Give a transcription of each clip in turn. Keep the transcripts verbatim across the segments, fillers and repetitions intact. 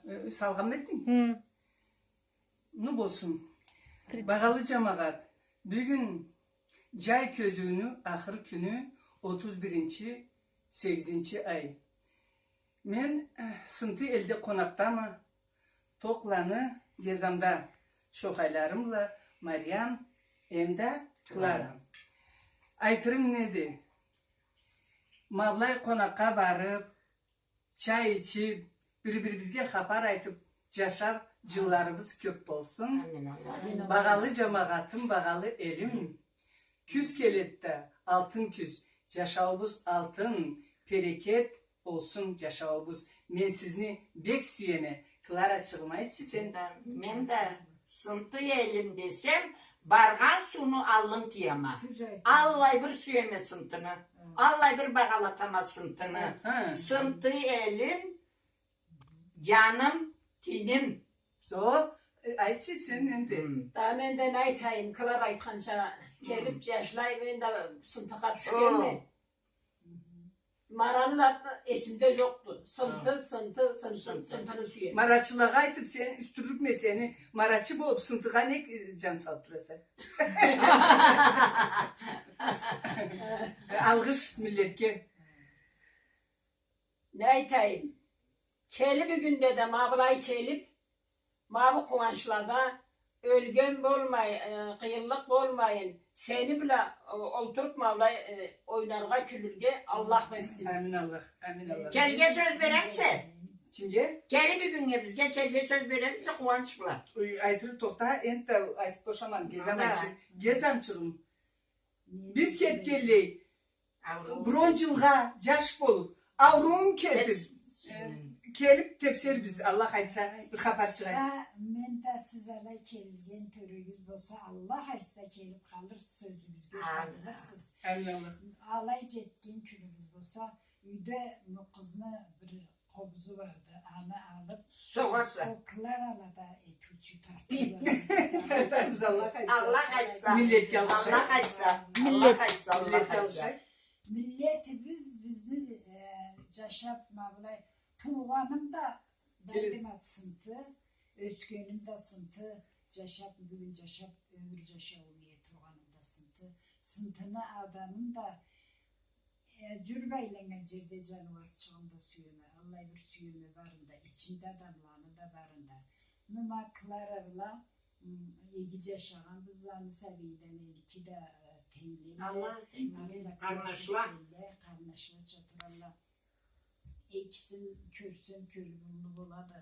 э, салгъанмы этдинг? Хы. Ну, болсун. Тридцать. Багъалы джамагъат, бюгюн джай кёзюуню ахыр кюню, отуз биринчи, сегизинчи ай. Мен, э, Сынты элде къонакъдама, Токъланы Гезамда, шохайларым бла, Мариям, эмда Клара. Айтырым неди? Ма былай къонакъгъа барыб, чай ичиб, бир-бирибизге хапар айтыб джашар джылларыбыз кёб болсун. Амин, Аллах. Амин, Аллах. Багъалы джамагъатым, багъалы элим. Кюз келеди да, алтын кюз. Джашауубуз алтын, берекет болсун джашауубуз. Мен сизни бек сюеме. Кларачыгъым, айтчы сен. Да, мен да Сынты элим десем, баргъан сууну аллын тыяма. Тюз айтдынг. Аллай бир сюеме Сынтыны. Хы. Аллай бир багъалатама Сынтыны. Хы. Сынты элим, джаным, тиним. Зор, э, айтчы сен энди. Хы. Да мен да не айтайым, Клара айтханча, келиб, хы, джашлай, мен да Сынтыгъа тюшгенме. О. Мараны да эсимде джокъду. Сынты, хы, Сынты, Сынты, Сынты. Сынтыны сюеме. Марачылагъа айтыб, сен юсдюрлюкме, сени марачы болуб, Сынтыгъа нек, э, джан салыб тураса? Алгъыш миллетге. Не айтайым? Келиб бюгюн да, да ма былай келиб, ма бу къууанчлада ёлген болмай, э, къыйынлыкъ болмайын, сени бла, э, олтуруб ма былай, э, ойнаргъа, кюлюрге Аллах берсин. Амин Аллах, амин Аллах. Келирге сёз беремисе? Кимге? Келиб бюгюннге бизге келирге сёз беремисе, Къууанч бла? Ой, айтыр, тохта, энтда айтыб бошаман, Гезам айтсын. Гезамчыгъым. Биз кетгенлей, бир он джылгъа джаш болуб, ауруун кетиб, э, келиб тебсербиз, Аллах айтса, бир хапарчыгъа. Да, мен да сиз алай келген кюнюгюз болса, Аллах айтса, келиб къалырсыз, сёзюгюзге табылырсыз. Амин Аллах. Алай джетген кюнюгюз болса, юйде бу къызны бир къобузу барды, аны алыб, согъарса. Ол Кларала да этиучю тартыуларын. Тартарбыз, Аллах айтса. Аллах айтса. Миллетге алгъыш. Аллах айтса. Миллет. Аллах айтса, Аллах айтса. Миллетибиз бизни, э, джашаб, ма былай, туугъаным да Дайдымат Сынты, ёсгеним да Сынты, джашаб, бюгюн джашаб, ёмюр джашаууму эте тургъаным да Сынты. Сынтыны адамын да Э, джюрюб айланнган джерде джаныуарчыгъын да сюеме, аллай бир сюеме барын да, ичинде адамланы да барын да. Ну, ма Клара бла, м, иги джашагъанбыз, аны сабийи да, меники да, э, тенгле. Аллах тенгле. Къарнашла. Тенгле, къарнашлача туралла. Экисин кёрсем, кёлюм уллу болады.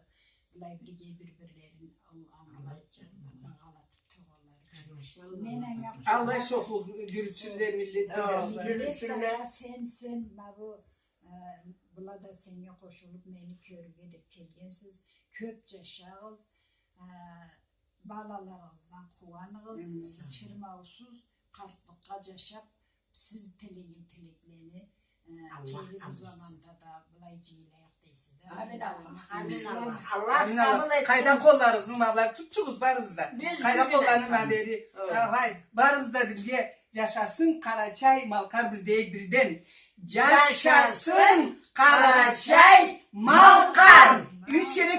Былай бирге бир-бирлерин ал-, ангылатыб, багъалатыб тургъанлары ючюн. Мен анга аллай шохлукъ джюрютсюнле, миллет да, джюрютсюнле. Миллет да, сен, сен, ма бу, э, была да сеннге къошулуб, мени кёрюрге деб келгенсиз. Кёб джашагъыз, э, балаларыгъыздан къууаныгъыз, чырмаусуз къартлыкъгъа джашаб, сиз тилеген тилеклени, э, келир бу заманда да былай джыйылайыкъ дейсиз да. Амин Аллах. Амин Аллах. Аллах къабыл этсин. Къайда къолларыгъызны, ма былай тутчугъуз барыгъыз да. Къайда къолланы, ма бери. Давай, барыбыз да бирге: джашасын Къарачай, Малкъар, бир дейик бирден. Джашасын Къарачай, Малкъар! Юч кере